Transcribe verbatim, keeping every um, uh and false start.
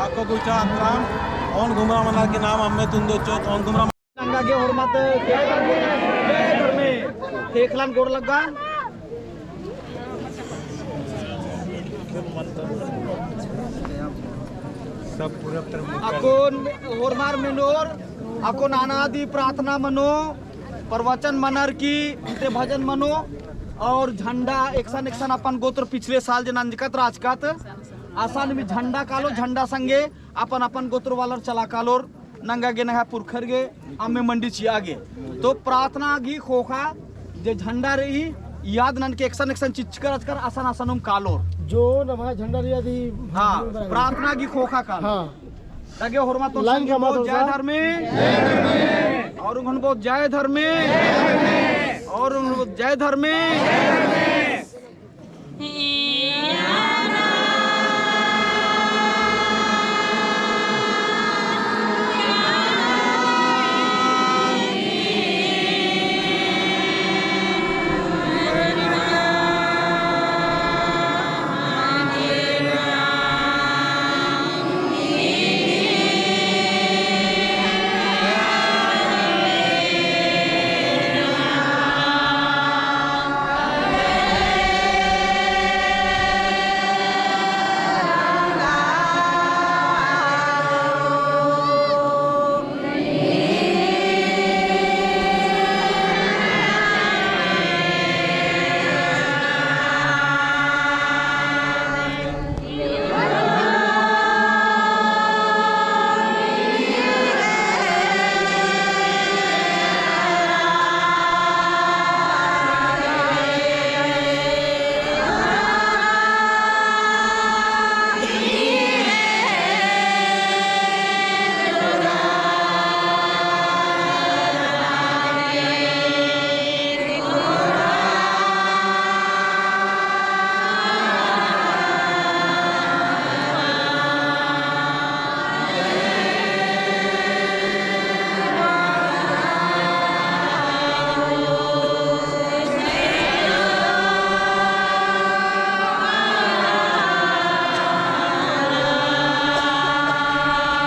अक्कु गुचा अतरा ओन घुमरा मनर की नाम अम्मे तुंदो चोत ओन घुमरा। नंगा गे होरमत ख़ेख़ेलम गोड़ लग्गा। अक्कुन होरमर मेनोर, अक्कुन अनादि प्रार्थना मनो, प्रवचन मनर की ते भजन मनो, और झंडा एकसन एकसन अपन गोत्र पिछले साल जे नंजकत राजकत, असन भी झंडा कालो, झंडा संगे अपन अपन गोत्र वालर चला कालोर। नंगा गे नंगा पुरखर गे अम्मे मंडी चिआ गे। तो प्रार्थना गही ख़ोख़ा जे झंडा रई याद ननके एकसन एकसन चिच्चकर अचकर असन असनुम कालोर। जो नम्है झंडा रई अदी हाँ, प्रार्थना गही ख़ोख़ा कालोर। हाँ। ताकि होरमत लाइन का मातोर जय धर्मे। और उन्होंने बहुत जय धर्मे। और उन्होंने बहुत जय धर्मे।